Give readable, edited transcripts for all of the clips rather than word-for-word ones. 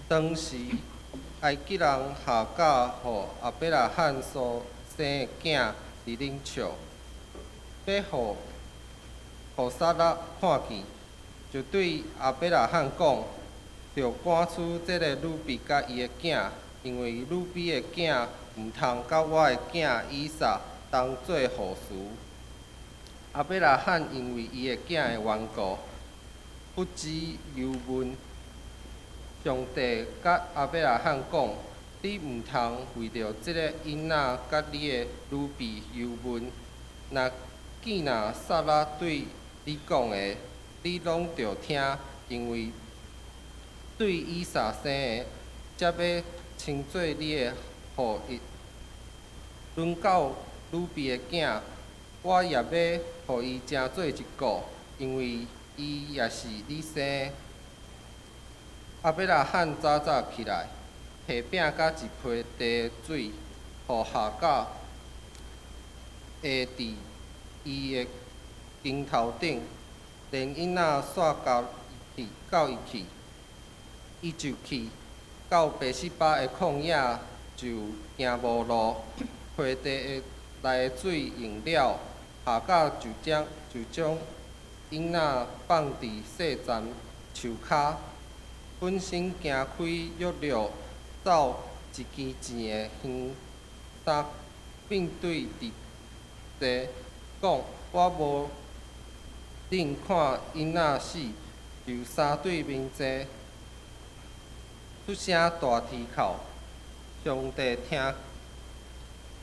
當時埃及人夏甲予亞伯拉罕所生的囝佇冷笑，欲予撒拉看見，就對亞伯拉罕講：著趕出這个女婢佮伊的囝，因為女婢的囝毋通佮我的囝以撒同做後嗣。亞伯拉罕因為伊的囝的緣故，不止憂悶。上帝佮亞伯拉罕講：你毋通為著這个囡仔佮你的女婢憂悶。若見若撒拉對你講的，你攏著聽，因為對以撒生的，才欲稱做你的後裔。論到女婢的囝，我也欲予伊成做一國，因為伊也是你生的。亞伯拉罕早早起來，提餅佮一批地的水，予夏甲下佇伊的肩頭頂，連囡仔煞共伊去到伊去，伊就去到別是巴的曠野，就行無路，溪地內的水用了，夏甲就將囡仔放佇細欉樹跤，本身行開約略，走一更錢的遠，三面對佇地講：我無忍看囡仔死，就三對面前出聲大啼哭。上帝聽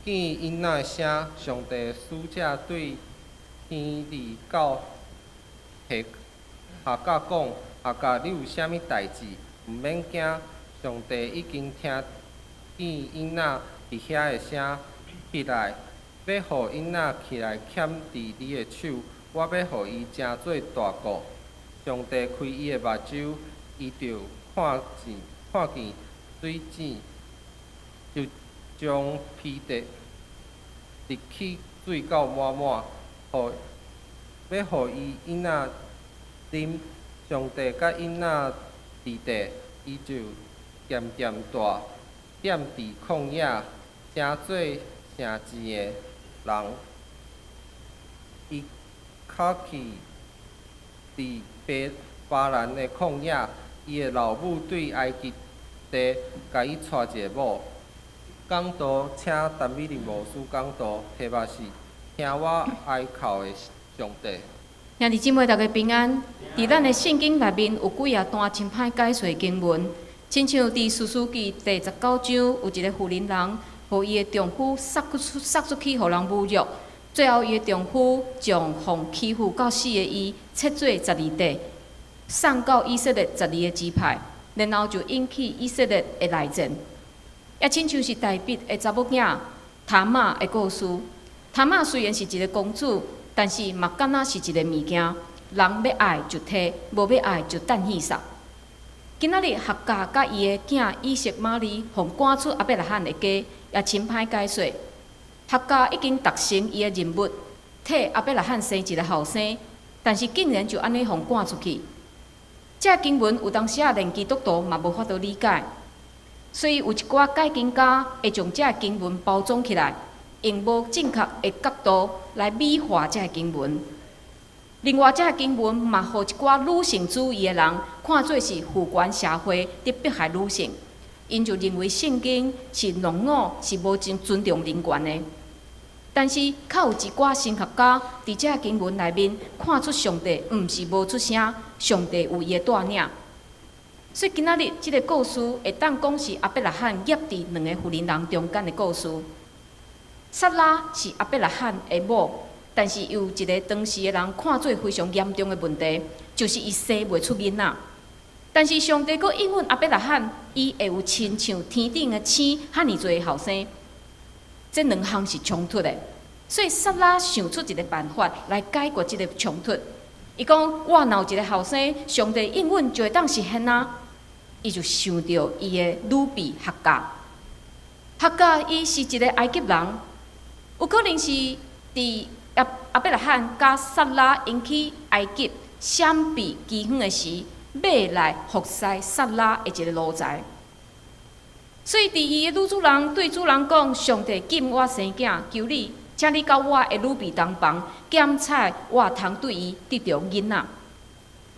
見囡仔的聲，上帝使者對天離到夏夏甲講：夏甲，你有啥物代誌？毋免驚，上帝已經聽見囡仔佇遐的聲。起來，欲予囡仔起來牽佇你的手，我欲予伊成做大國。上帝開伊的目睭，伊就看見水井，就將皮袋入去水到滿滿，欲予伊囡仔啉。上帝佮囡仔佇地，伊就漸漸大，踮佇曠野，成做城鎮的人。伊較去佇巴蘭的曠野，伊的老母對埃及地共伊娶一個某。講道請陳美玲牧師講道，題目是聽我哀哭的上帝。兄弟姊妹，大家平安。佇咱的聖經內面有幾仔段真歹解釋經文，親像佇士師記第19章，有一個婦人人，予伊的丈夫殺出去，予人侮辱。最後，伊的丈夫將予欺負到死的伊切做十二塊，送到以色列十二个支派，然後就引起以色列的內戰。也親像是大衛的查某囝他瑪的故事。他瑪雖然是一個公主，但是嘛敢若是一個物件，人欲愛就提，無欲愛就擲戲殺。今仔日夏甲佮伊的囝以實瑪利，予趕出亞伯拉罕的家，也真歹解說。夏甲已經達成伊的任務，替亞伯拉罕生一個後生，但是竟然就按呢予趕出去。這經文有當時仔連基督徒嘛無法度理解，所以有一寡解經家會將這經文包裝起來，用無正確的角度來美化這經文。另外，這經文嘛，予一寡女性主義的人看做是父權社會佇迫害女性，𪜶就認為聖經是攏惡，是無真尊重人權的。但是，較有一寡神學家佇這經文內面看出上帝毋是無出聲，上帝有伊的帶領。所以今仔日這个故事會當講是亞伯拉罕夾佇兩个婦人人中間的故事。撒拉是亞伯拉罕的某，但是有一个當時的人看做非常嚴重的問題，就是伊生袂出囡仔。但是上帝閣應允亞伯拉罕，伊會有親像天頂的星遐爾濟後生。這兩項是衝突的，所以撒拉想出一个辦法來解決這个衝突。伊講：我若有一个後生，上帝應允就會當實現啊！伊就想著伊的女婢夏甲。夏甲伊是一个埃及人，有可能是佇亞伯拉罕佮撒拉𪜶去埃及閃避饑荒的時，買來服侍撒拉的一个奴才。所以，佇伊的女主人對主人講：“上帝禁我生囝，求你，請你佮我的女婢同房，檢採我通對伊得著囡仔。”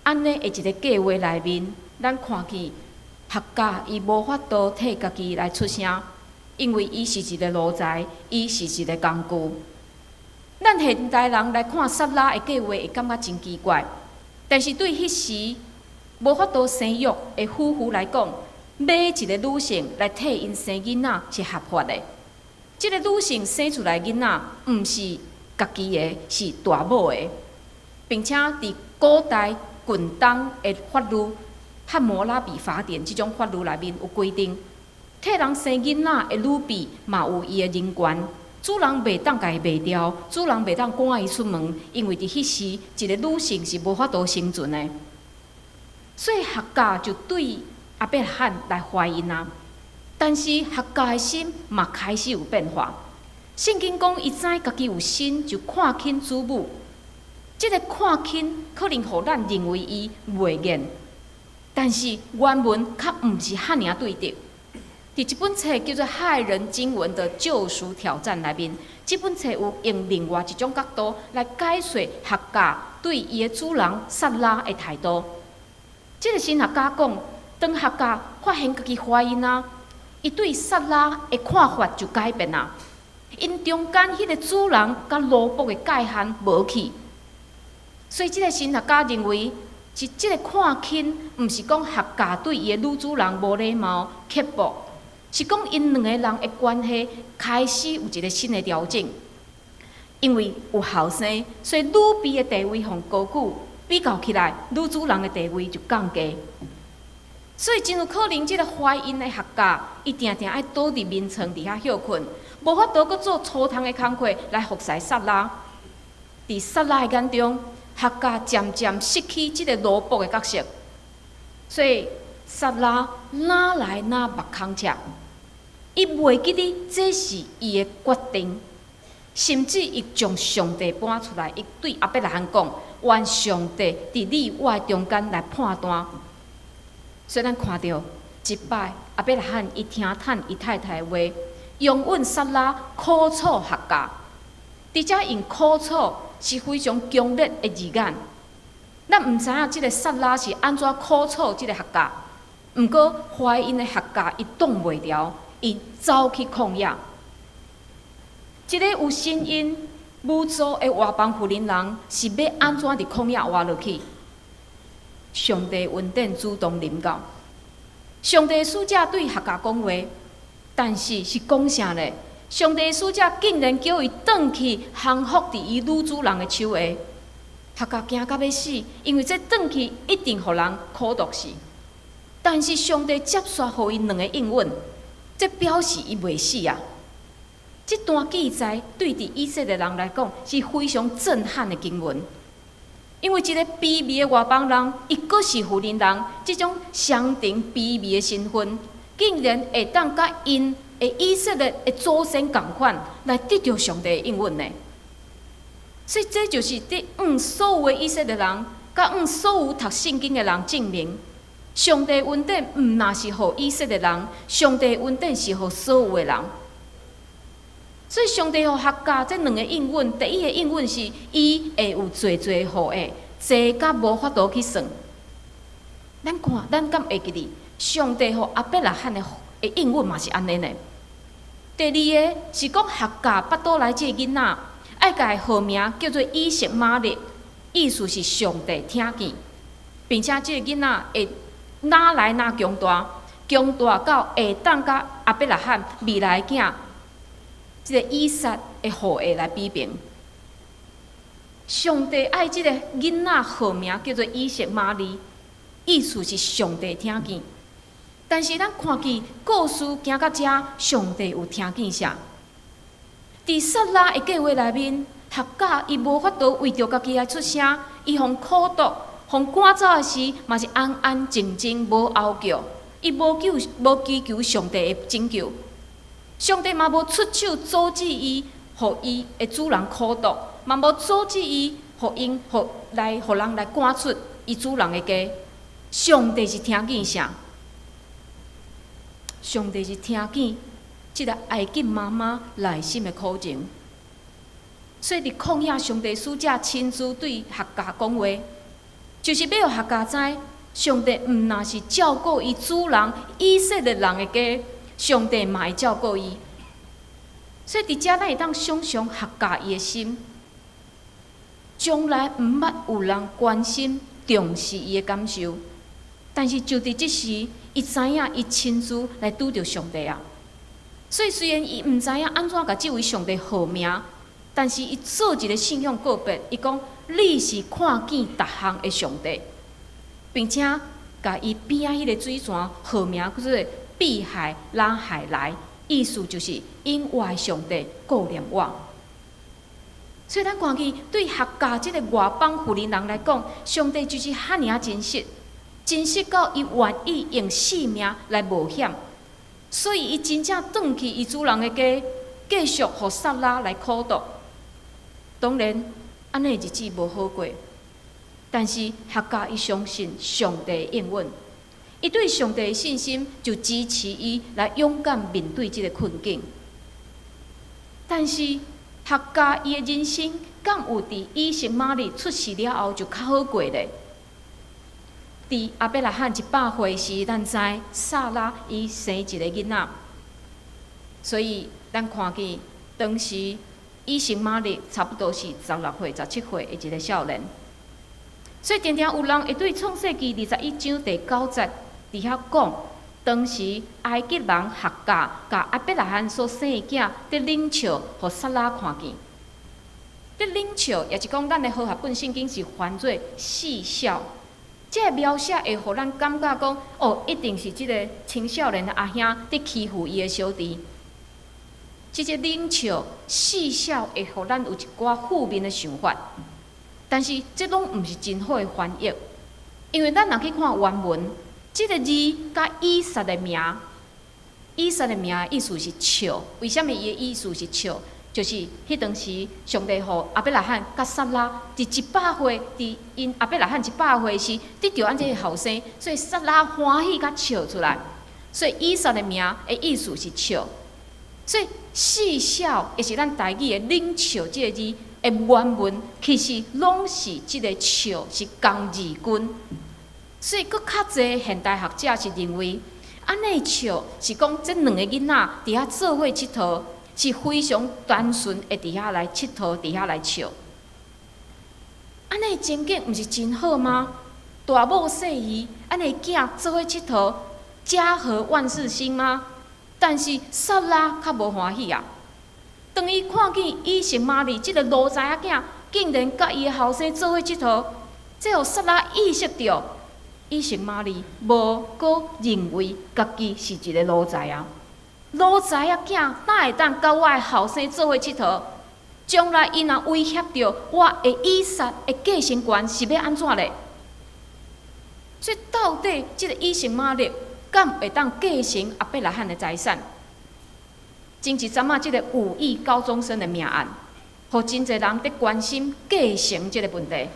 按呢的一个計劃內面，咱看見夏甲伊無法度替家己來出聲，因為伊是一个奴才，伊是一个工具。咱現代人來看撒拉的計劃，會感覺真奇怪。但是對彼時無法度生育的夫婦來講，買一个女性來替𪜶生囡仔是合法的。這个女性生出來囡仔，毋是家己的，是大某的，並且佇古代近東的法律《漢謨拉比法典》這種法律內面有規定，替人生囡仔的女婢嘛有伊的人權，主人袂當共伊賣掉，主人袂當趕伊出門，因為佇彼時一个女性是無法度生存的。所以夏甲就對亞伯拉罕來懷孕啊，但是夏甲的心嘛開始有變化。聖經講，伊知家己有身，就看輕主母。這个看輕可能予咱認為伊袂認，但是原文較毋是遐爾對的。佇這本冊叫做《駭人聽聞的救贖挑戰》內面，這本冊有用另外一種角度來解說夏甲對伊的主人撒拉的態度。這个神學家講，當夏甲發現家己懷孕啊，伊對撒拉的看法就改變啊。𪜶中間彼个主人佮奴僕的界限無去，所以這个神學家認為，是這个看輕，毋是講夏甲對伊的女主人無禮貌、刻薄，是講𪜶兩个人的關係開始有一个新的調整。因為有後生，所以女婢的地位予高舉，比較起來，女主人的地位就降低。所以真有可能，這个懷孕的夏甲，伊定定愛倒佇眠床佇遐歇睏，無法度閣做粗重的工課來服侍撒拉。佇撒拉的眼中，夏甲漸漸失去這个奴僕的角色，所以撒拉哪來哪目空赤，伊袂記得這是伊的決定，甚至伊將上帝搬出來，伊對亞伯拉罕講：“願上帝佇你我的中間來判斷。”所以咱看著一擺亞伯拉罕伊聽趁伊太太的話，容允撒拉苦楚夏甲，佇遮用苦楚是非常強烈的字眼。咱毋知影這个撒拉是按怎苦楚這个夏甲，毋過懷孕的夏甲伊擋袂牢，伊走去曠野。一个有身孕母祖的外邦婦人人是欲按怎佇曠野活落去？上帝恩典主動臨到，上帝使者對夏甲講話，但是是講啥呢？上帝使者竟然叫伊轉去降服佇伊女主人的手下。夏甲驚甲欲死，因為這轉去一定予人苦毒死。但是上帝接續予伊兩个應允，這表示伊袂死啊！這段記載對佇以色列人來講是非常震撼的經文。因為一个卑微的外邦人，伊閣是婦人人，這種雙重卑微的身份，竟然會當佮𪜶的以色列的祖先仝款，來得著上帝的應允呢？所以這就是佇向所有的以色列人，佮向所有讀聖經的人證明，上帝恩典毋若是予以色列人，上帝恩典是予所有的人。所以上帝予夏甲這兩个應允，第一个應允是伊會有濟濟後裔，濟甲無法度去算。咱看，咱敢會記得，上帝予亞伯拉罕的應允嘛是按呢呢？第二个是講夏甲腹肚內這个囡仔，愛共伊號名叫做以實瑪利，意思是上帝聽見，並且這个囡仔會愈來愈強大，強大到會當佮亞伯拉罕未來囝，這个以撒的後裔來比拼。上帝愛這个囡仔號名叫做以實瑪利，意思是上帝聽見。但是咱看見故事行到遮，上帝有聽見啥？佇撒拉的計劃內面，夏甲伊無法度為著家己來出聲，伊予苦毒，予趕走的時，嘛是安安靜靜無嗷叫，伊無求無祈求上帝的拯救，上帝嘛無出手阻止伊，予伊的主人苦毒，嘛無阻止伊，予𪜶予來予人來趕出伊主人的家。上帝是聽見啥？上帝是聽見這个埃及媽媽內心的苦情。所以佇曠野，上帝使者親自對夏甲講話，就是欲予夏甲知，上帝毋若是照顧伊主人以色列人的家，上帝嘛會照顧伊。所以佇遮咱會當想象夏甲伊的心，從來毋捌有人關心、重視伊的感受，但是就佇這時，伊知影伊親自來拄著上帝啊。所以雖然伊毋知影按怎共這位上帝號名，但是伊做一个信仰告白，伊講你是看見逐項的上帝，並且共伊邊仔彼个水泉號名叫做碧海拉海萊，意思就是因為上帝顧念我。所以咱看見對夏甲這个外邦婦人來講，上帝就是遐爾仔真實，真實到伊願意用性命來冒險，所以伊真正轉去伊主人的家，繼續予撒拉來苦毒。當然，按呢日子無好過，但是夏甲伊相信上帝應允，伊對上帝的信心就支持伊來勇敢面對這个困境。但是夏甲伊的人生，敢有佇以實瑪利出世了後就較好過咧？佇亞伯拉罕100歲時，咱知撒拉伊生一个囡仔，所以咱看見當時以實瑪利差不多是16歲、17歲的一个少年。所以，常常有人會對創世記21章第9節佇遐講，當時埃及人夏甲共亞伯拉罕所生的囝佇冷笑，予撒拉看見。佇冷笑，也是講咱的和合本聖經是翻做戲笑。這個描寫會予咱感覺講，哦，一定是這个青少年的阿兄佇欺負伊的小弟。這个冷笑、戲笑會予咱有一寡負面的想法，但是這攏毋是真好的翻譯，因為咱若去看原文，這个字佮以撒的名，以撒的名意思是笑。為啥物伊的意思是笑？就是彼當時上帝予亞伯拉罕佮撒拉佇一百歲，佇𪜶亞伯拉罕一百歲時得著按這个後生，所以撒拉歡喜佮笑出來。所以以撒的名的意思是笑。所以戲笑也是咱台語的冷笑這个字的原文，其實攏是這个笑是仝字根。所以閣較濟現代學者是認為，按呢笑是講這兩个囡仔佇遐做伙𨑨迌，是非常單純的佇遐來𨑨迌，佇遐來笑。按呢情景毋是真好嗎？大某細兒，按呢囝做伙𨑨迌，家和萬事興嗎？但是撒拉較無歡喜啊！當伊看見以實瑪利這个奴才仔囝，竟然佮伊的後生做伙𨑨迌，這予撒拉意識著，以實瑪利無閣認為家己是一个奴才啊！奴才仔囝哪會當佮我的後生做伙𨑨迌？將來伊若威脅著我的以撒的繼承權，是欲按怎咧？所以到底這个以實瑪利敢會當繼承亞伯拉罕的財產？前一陣仔，這个五億高中生的命案，予真濟人佇關心繼承這个問題。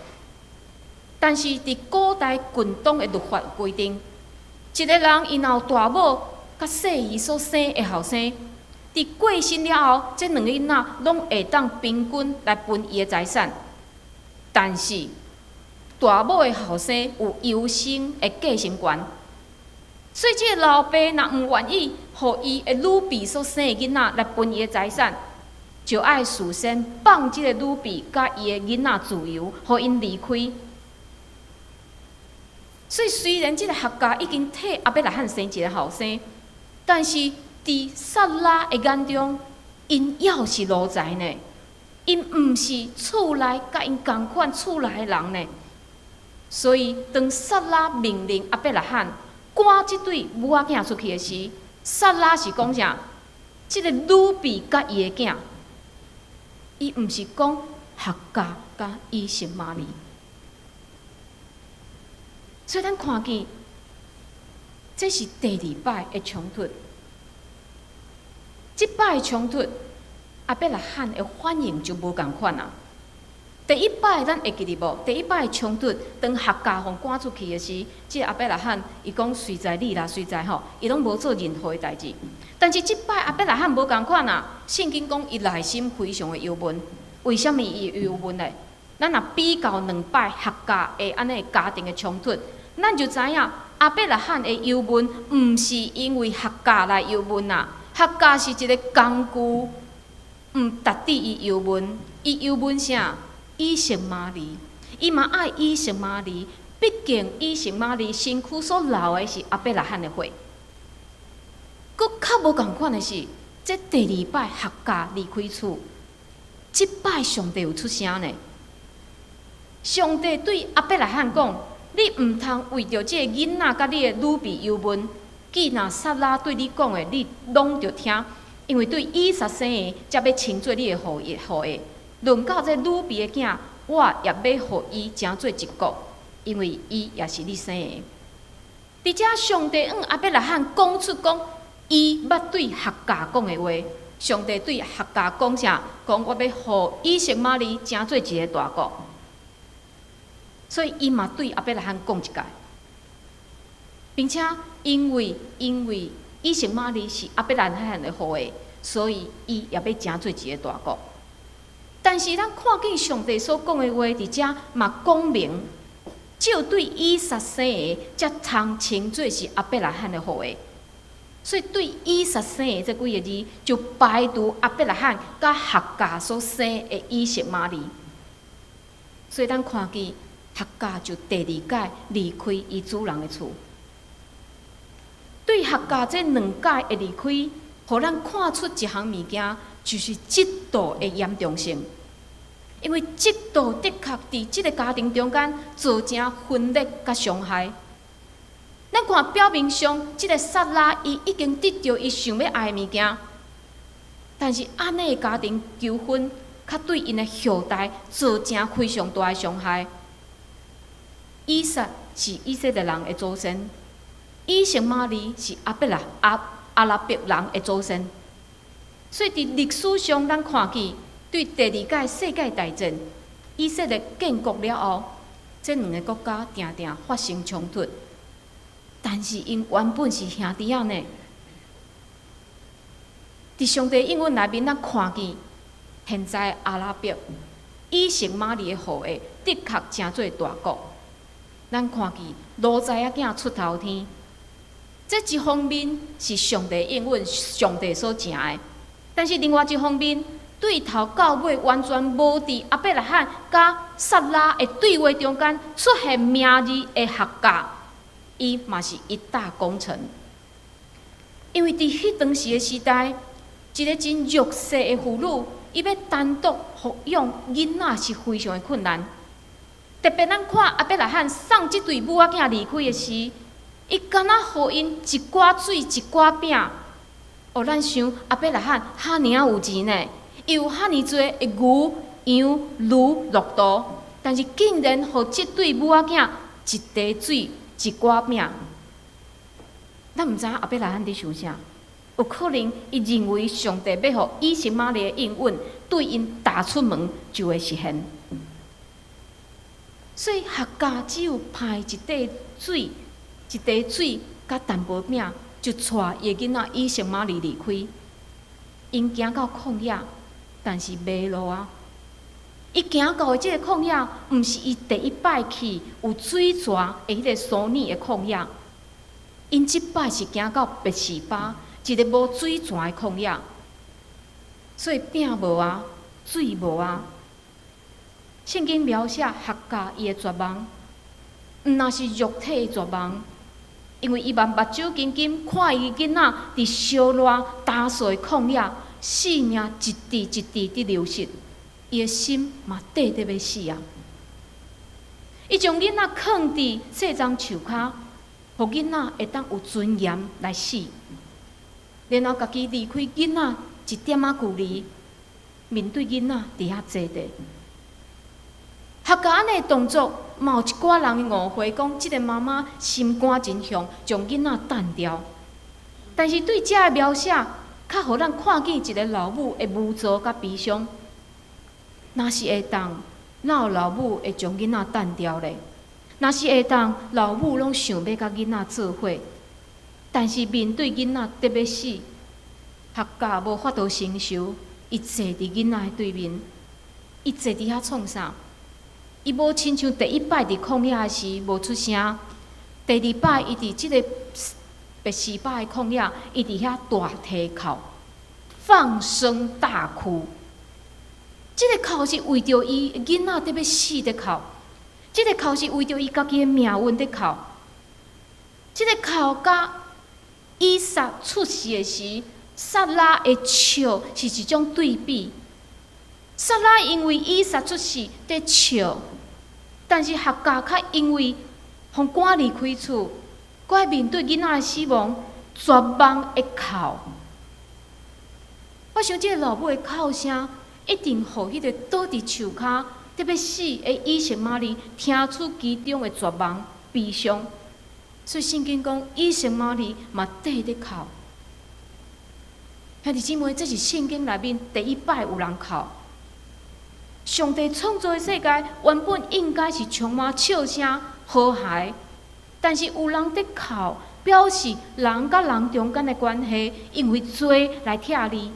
但是，佇古代近東的律法規定，一个人伊若有大某佮細姨所生的後生，佇過身了後，這兩个囡仔攏會當平均來分伊的財產。但是，大某的後生有優先的繼承權。所以，這个老爸若毋願意予伊的女婢所生的囡仔來分伊的財產，就愛事先放這个女婢佮伊的囡仔自由，予𪜶離開。所以，雖然這个夏甲已經替亞伯拉罕生一个後生，但是佇撒拉的眼中，𪜶猶是奴才呢，𪜶毋是厝內佮𪜶仝款厝內的人呢。所以，當撒拉命令亞伯拉罕趕這對母仔囝出去的時，撒拉是講啥？這个女婢佮伊的囝，伊毋是講夏甲佮以實瑪利。所以咱看見，這是第二擺的衝突。這擺的衝突，亞伯拉罕的反應就無仝款啊。第一擺咱會記得無？第一擺衝突，當夏甲予趕出去的時，這個亞伯拉罕伊講隨在你啦，隨在吼，伊攏無做任何的代誌。但是這擺亞伯拉罕無仝款啊，聖經講伊內心非常的憂悶。為啥物伊會憂悶咧？咱若比較兩擺夏甲的按呢家庭的衝突，咱就知影亞伯拉罕的憂悶，毋是因為夏甲來憂悶啊，夏甲是一個工具，毋值得伊憂悶。伊憂悶啥？以實瑪利，伊嘛愛以實瑪利，畢竟以實瑪利身軀所流的是亞伯拉罕的血。閣較無仝款的是，這第二擺夏甲離開厝，這擺上帝有出聲呢。上帝對亞伯拉罕講：你毋通為著這个囡仔佮你的女婢憂悶。既若撒拉對你講的，你攏著聽，因為對以撒生的，才欲稱做你的後裔後裔。論到這女婢的囝，我也欲予伊成做一國，因為伊也是你生的。佇遮上帝向亞伯拉罕講出講，伊捌對夏甲講的話。上帝對夏甲講啥？講我欲予以實瑪利成做一个大國。所以伊嘛對亞伯拉罕講一擺，並且因為以實瑪利是亞伯拉罕的後裔，所以伊也欲成做一个大國。但是咱看見上帝所講的話，佇遮嘛講明，只有對以撒生的，才通稱做是亞伯拉罕的後裔。所以對以撒生的這幾个字，就排除亞伯拉罕佮夏甲所生的以實瑪利。所以咱看見夏甲就第二擺離開伊主人的厝。對夏甲這兩擺的離開，予咱看出一項物件，就是嫉妒的嚴重性。因為嫉妒的確佇這个家庭中間造成分裂佮傷害。咱看表面上，這个撒拉伊已經得著伊想欲愛的物件，但是按呢的家庭糾紛，較對𪜶的後代造成非常大的傷害。以撒是以色列人的祖先，以實瑪利是阿伯拉阿阿拉伯人的祖先。所以佇歷史上，咱看見對第二擺世界大戰，以色列建國了後，這兩个國家定定發生衝突。但是𪜶原本是兄弟仔呢。佇上帝應允內面，咱看見現在阿拉伯以實瑪利的後裔的確成做大國。咱看見奴才仔囝出頭天，這一方面是上帝應允，上帝所成的。但是另外一方面，對頭到尾完全無佇亞伯拉罕佮撒拉的對話中間出現名字的夏甲，伊嘛是一大功臣。因為佇彼當時的時代，一个真弱勢的婦女，伊欲單獨撫養囡仔是非常的困難。特別咱看亞伯拉罕送這對母仔囝離開的時，伊敢若予𪜶一寡水一寡餅。哦，咱想亞伯拉罕遐爾仔有錢呢，伊有遐爾濟的牛、羊、驢、駱駝，但是竟然予這對母仔囝一茶水一寡餅。咱毋知影亞伯拉罕佇想啥，有可能伊認為上帝欲予以實瑪利的應允對𪜶踏出門就會實現。所以夏甲只有派一塊水、一茶水佮淡薄餅，就帶伊的囡仔以實瑪利離開。𪜶行到曠野，但是迷路啊！伊行到的這个曠野，毋是伊第一擺去有水泉的彼个蘇爾的曠野。𪜶這擺是行到別是巴，一个無水泉的曠野，所以餅無啊，水無啊。聖經描寫夏甲伊的絕望，毋若是肉體的絕望，因為伊目睭金金看伊囡仔佇燒熱焦燥的曠野，性命一滴一滴佇流失，伊的心嘛綴得欲死啊！伊將囡仔囥佇細樟樹跤，予囡仔會當有尊嚴來死，然後家己離開囡仔一點仔距離，面對囡仔佇遐坐著。夏甲按呢動作，嘛有一寡人誤會，講這个媽媽心肝真雄，將囡仔擲掉。但是對這个描寫，較予咱看見一个老母的無助佮悲傷。若是會當，哪有老母會將囡仔擲掉咧？若是會當，老母攏想欲佮囡仔做伙。但是面對囡仔得欲死，夏甲無法度承受，伊坐佇囡仔的對面，伊坐佇遐創啥？伊無親像第一擺佇曠野的時無出聲，第二擺伊佇這个別是巴的曠野，伊佇遐大啼哭，放聲大哭。這个哭是為著伊囡仔得欲死佇哭，這个哭是為著伊家己的命運佇哭。這个哭佮以撒出世的時，撒拉的笑是一種對比。撒拉因為以撒出世佇笑，但是夏甲較因為予趕離開厝，閣愛面對囡仔的死亡，絕望的哭。我想這个老母的哭聲，一定予彼个倒佇樹跤得欲死的以實瑪利聽出其中的絕望悲傷。所以聖經講，以實瑪利嘛綴咧哭。兄弟姊妹，這是聖經內面第一擺有人哭。上帝創造的世界原本應該是充滿笑聲、和諧，但是有人佇哭，表示人佮人中間的關係因為罪來拆離。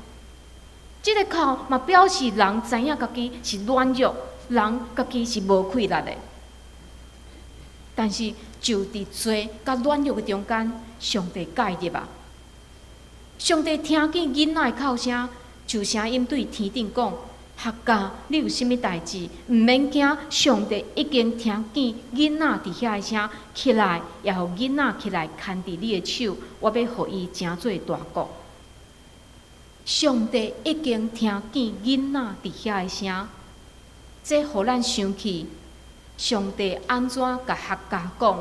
這个哭嘛表示人知影家己是軟弱，人家己是無氣力的。但是就佇罪佮軟弱的中間，上帝介入啊！上帝聽見囡仔的哭聲，就聲音對天頂講：夏甲，你有啥物代誌？毋免驚，上帝已經聽見囡仔佇遐的聲，起來，也予囡仔起來牽佇你的手，我欲予伊成做大國。上帝已經聽見囡仔佇遐的聲，這予咱想起上帝按怎共夏甲講，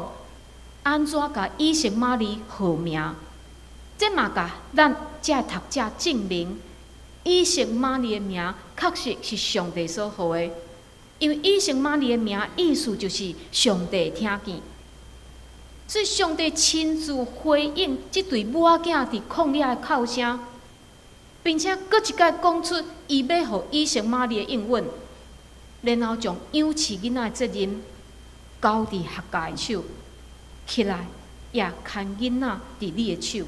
按怎共以實瑪利號名，這嘛共咱遮讀者證明，以實瑪利的名確實是上帝所號的，因為以實瑪利的名意思就是上帝聽見，所以上帝親自回應這對母仔囝佇曠野的哭聲。並且閣一擺講出伊欲予以實瑪利的應允，然後將養飼囡仔的責任交佇夏甲的手，起來，也牽囡仔佇你的手。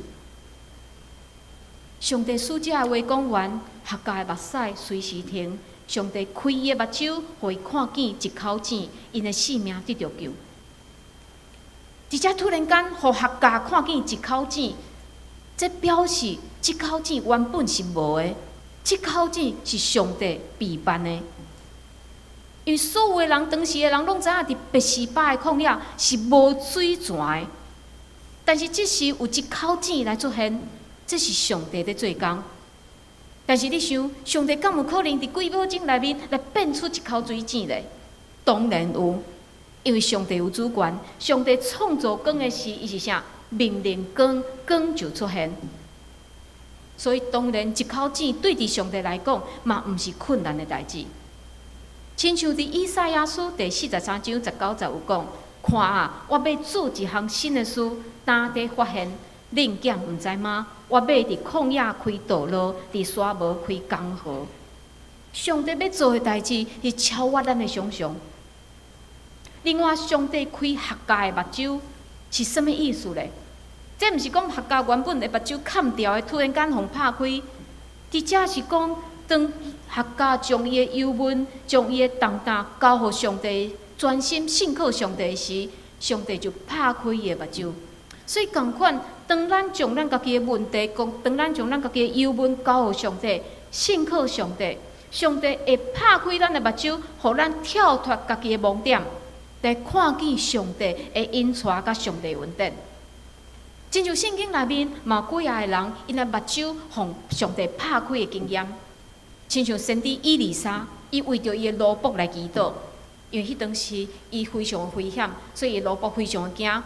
上帝使者的話講完，夏甲的目屎隨時停。上帝開伊的目睭，予伊看見一口井，𪜶的性命得著救。佇遮突然間，予夏甲看見一口井，這表示這口井原本是無的，這口井是上帝備辦的。因為所有的人，當時的人攏知影，佇別是巴的曠野是無水泉的，但是這時有一口井來出現，這是上帝佇做工。但是你想，上帝敢有可能佇鬼母井內面來變出一口水井來？當然有，因為上帝有主權。上帝創造光的時，伊是啥？命令光，光就出現。所以當然，一口井對佇上帝來講，嘛毋是困難的代誌。親像佇以賽亞書第43章19節有講：看啊，我欲做一項新的事，今佇發現，恁敢毋知嗎？我欲佇曠野開道路，佇沙漠開江河。上帝欲做的代誌是超越咱的想象。另外，上帝開夏甲的目睭是啥物意思咧？這毋是講夏甲原本的目睭崁掉的，突然間予拍開。佇遮是講，當夏甲將伊的憂悶、將伊的重擔交予上帝，專心信靠上帝時，上帝就拍開伊的目睭。所以仝款，當咱將咱家己的問題，講當咱將咱家己的憂悶交予上帝，信靠上帝，上帝會拍開咱的目睭，予咱跳脫家己的盲點，來看見上帝的引帶佮上帝恩典。親像聖經內面嘛有幾仔個人，𪜶的目睭予上帝拍開的經驗。親像先知以利沙，伊為著伊的奴僕來祈禱，因為彼當時伊非常危險，所以伊奴僕非常驚。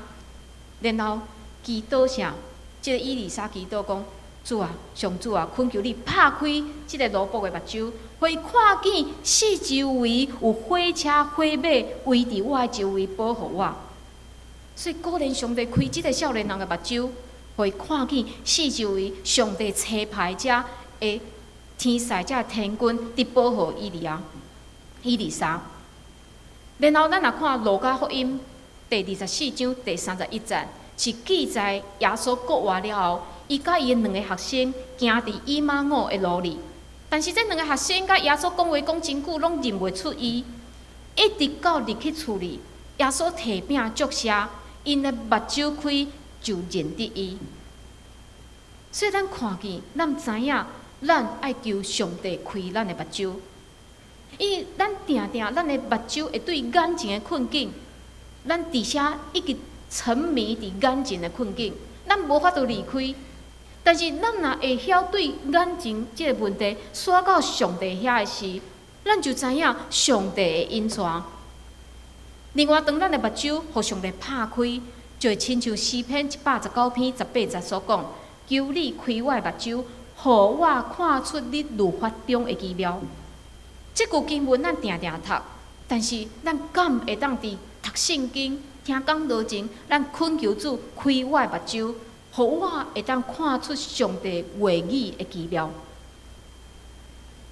然後祈禱啥？這个以利沙祈禱講：主啊，上主啊，懇求你拍開這个奴僕的目睭，予伊看見四周圍有火車火馬圍佇我的周圍保護我。所以果然上帝開這个少年人的目睭，予伊看見四周圍上帝差派遮的天使遮天軍佇保護以利亞、以利沙。然後咱若看路加福音第24章第31節，是記載耶穌復活了後，伊佮伊的兩个學生行佇以馬忤的路裡。但是這兩个學生佮耶穌講話講真久，攏認袂出伊。一直到入去厝裡，耶穌提餅祝謝，𪜶的目睭開就認得伊。所以咱看見，咱知影，咱愛求上帝開咱的目睭，因為咱定定咱的目睭會對眼前的困境，咱佇遐一直沉迷佇眼前的困境，咱無法度離開。但是咱若會曉對眼前這个問題徙到上帝遐的時，咱就知影上帝的引帶。另外，當咱的目睭予上帝拍開，就會親像詩篇119篇18節所講：求你開我的目睭，予我看出你律法中的奇妙。這句經文咱定定讀，但是咱敢會當佇讀聖經、聽講道前，咱懇求主開我的目睭，予我會當看出上帝話語的奇妙。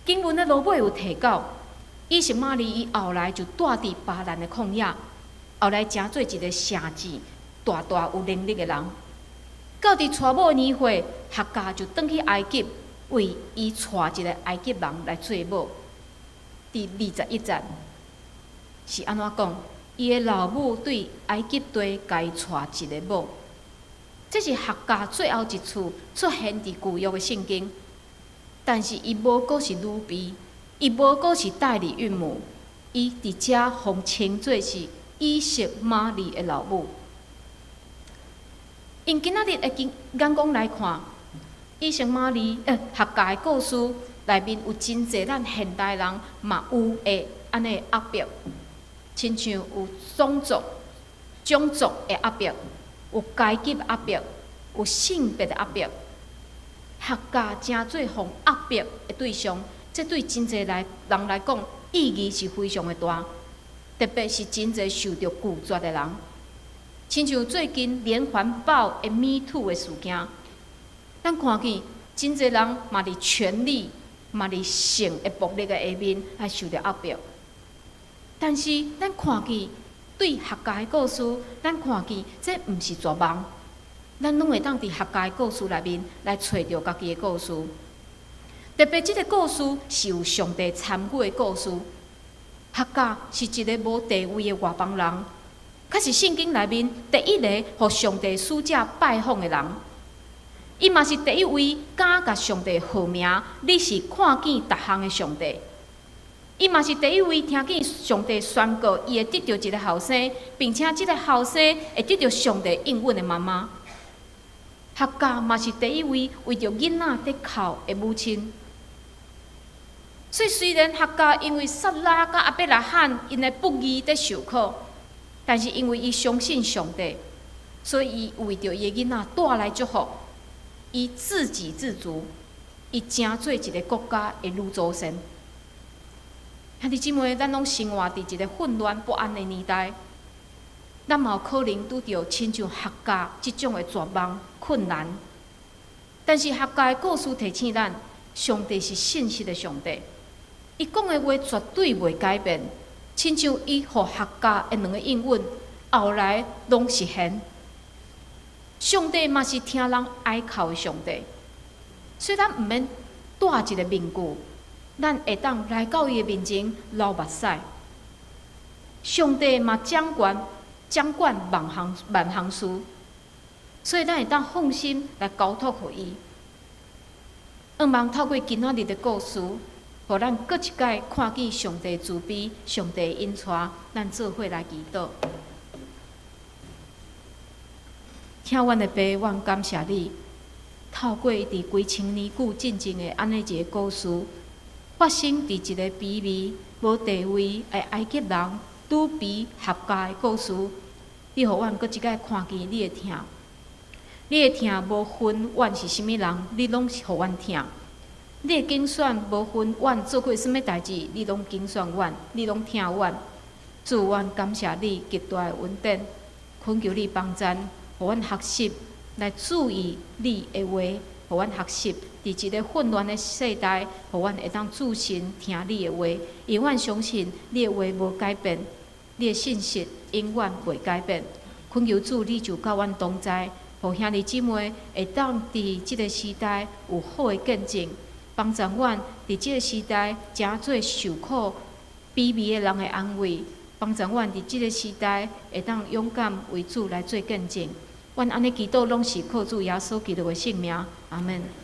經文的落尾有提到，以實瑪利伊後來就蹛佇巴蘭的曠野，後來成做一个成志、大大有能力的人。到佇娶某的年歲，夏甲就轉去埃及，為伊娶一个埃及人來做某。佇21節是按怎講？伊的老母對埃及地共伊娶一个某。這是夏甲最後一次出現佇舊約的聖經，但是伊無閣是女婢，伊無閣是代理孕母，伊佇遮予稱做是以實瑪利的老母。用今仔日的眼光來看，以實瑪利夏甲的故事內面有真濟咱現代人嘛有的按呢壓迫，親像有種族的壓迫，有階級壓迫，有性別的壓迫。夏甲成做予壓迫的對象，這對真濟來人來講意義是非常的大，特別是真濟受著拒絕的人，親像最近連環爆的 Me Too 的事件，咱看見真濟人嘛佇權力、嘛佇性的暴力的下面來受著壓迫。但是咱看見對夏甲的故事，咱看見這毋是絕望，咱攏會當佇夏甲的故事內面來揣著家己的故事。特別這个故事是有上帝參與的故事。夏甲是一个無地位的外邦人，卻是聖經內面第一个予上帝使者拜訪的人。伊嘛是第一位敢共上帝號名，你是看見逐項的上帝。伊嘛是第一位聽見上帝宣告，伊會得著一个後生，並且這个後生會得著上帝應允的媽媽。夏甲嘛是第一位為著囡仔咧哭的母親。所以雖然夏甲因為撒拉佮亞伯拉罕𪜶的不義咧受苦，但是因為伊相信上帝，所以伊為著伊的囡仔帶來祝福，伊自給自足，伊成做一个國家的女祖先。兄弟姊妹，咱攏生活佇一个混亂不安的年代，咱嘛有可能拄著親像夏甲這種的絕望困難。但是夏甲的故事提醒咱，上帝是信實的上帝，伊講的話絕對袂改變。親像伊予夏甲的兩个應允，後來攏實現。上帝嘛是聽人哀哭的上帝，所以咱毋免戴一个面具，咱會當來到伊的面前流目屎。上帝嘛掌管萬項萬項事，所以咱會當放心來交託予伊。向望透過今仔日的故事，予咱閣一擺看見上帝慈悲、上帝引帶，咱做伙來祈禱。疼阮的爸，阮感謝你，透過佇幾千年久進前的按呢一个故事，發生佇一個卑微、無地位的埃及人女婢夏甲的故事，你予阮閣一擺看見你的疼，你的疼無分阮是啥物人，你攏是予阮疼。你的揀選無分阮做過啥物代誌，你攏揀選阮，你攏疼阮。主，阮感謝你極大的恩典，懇求你幫贊，予阮學習來注意你的話，予阮學習佇這个混亂的世代，予阮會當注神聽你的話，因為阮相信你的話無改變。你的信實永遠袂改變。懇求主，你就佮阮同在，予兄弟姊妹會當佇這个時代有好的見證，幫助阮佇這个時代成做受苦卑微的人的安慰，幫助阮佇這个時代會當勇敢為主來做見證。阮按呢祈禱，攏是靠主耶穌基督的聖名，阿門。